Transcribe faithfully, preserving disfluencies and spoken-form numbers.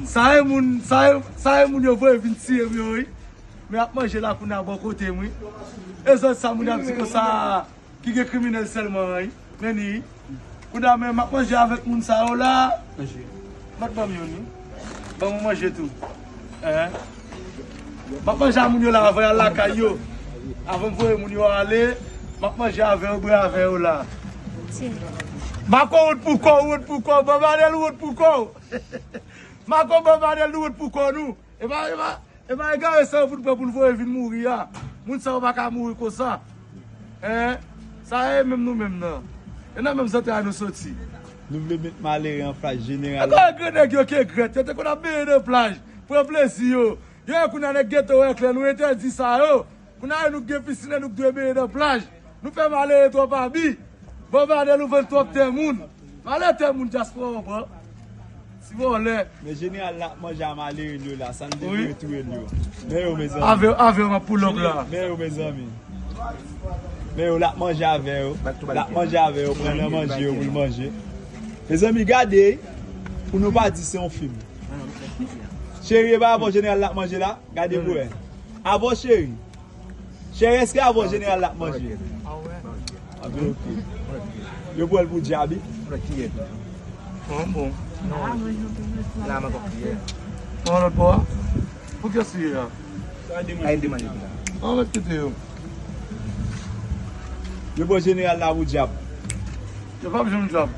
Sa e moun, sa e, sa e moun yo voye vin tiye m yo, wi. Men ap manje la kounye a bò kote m, wi. E zòt sa moun ap di konsa, ki gen kriminèl sèlman, wi. Men ni, kounye a men m ap manje avèk moun sa yo la. Mèt ban m youn, wi. Ban mwen manje tou. Hein? M ap manje a moun yo la avan y al lakay yo. Avan m voye moun yo ale, m ap manje avè yo, bwè avè yo la. Mako wont pou kò, wont pou kò, Bòbadèl wont pou kò. Mako Bòbadèl nou wont pou kò nou. E pa, e pa, e pa egare sa yo pou n pran pou n voye vin mouri a. Moun sa yo pa ka mouri konsa. Hein? Sa e menm nou menm nan. E nan menm zantray nou soti. Nou vle met malere an fas jeneral. Ankò e grenn nèg yo ki egrèt. Yo te konn ap benyen nan plaj. Pran plezi yo. Yo, kounye a nèg geto wè klè, nou entèdi sa yo. Kounye a nou k gen pisin, nou k dwe benyen nan plaj. Nou fè malere twòp abi. Bòbadèl ou vann twòp tè moun. Valè tè moun dyaspora w pran. Ti vòlè. Men jeneral la ap manje a malere l yo la, sa n devre touye l yo. Men yo, mezanmi. Avè, avè, m ap pou lòk la. Men yo, mezanmi. Men yo, l ap manje avè yo. L ap manje avè yo, pran nan manje yo pou l manje. Mezanmi, gade, pou nou pa di se yon fim. Cheri, e pa avè w jeneral la ap manje la? Gade pou wè. Avè w, cheri. Cheri, èske avè w jeneral la ap manje? Ah, ok. Yo pran l pou dyab, wi. Bon, bon. La, mwen konprann. Pran lòt bò a. Pou kiyès li ye a? Ay, demande la. An, mèt kite yo. Yo pran jeneral la pou dyab. Yo p ap janm dyab.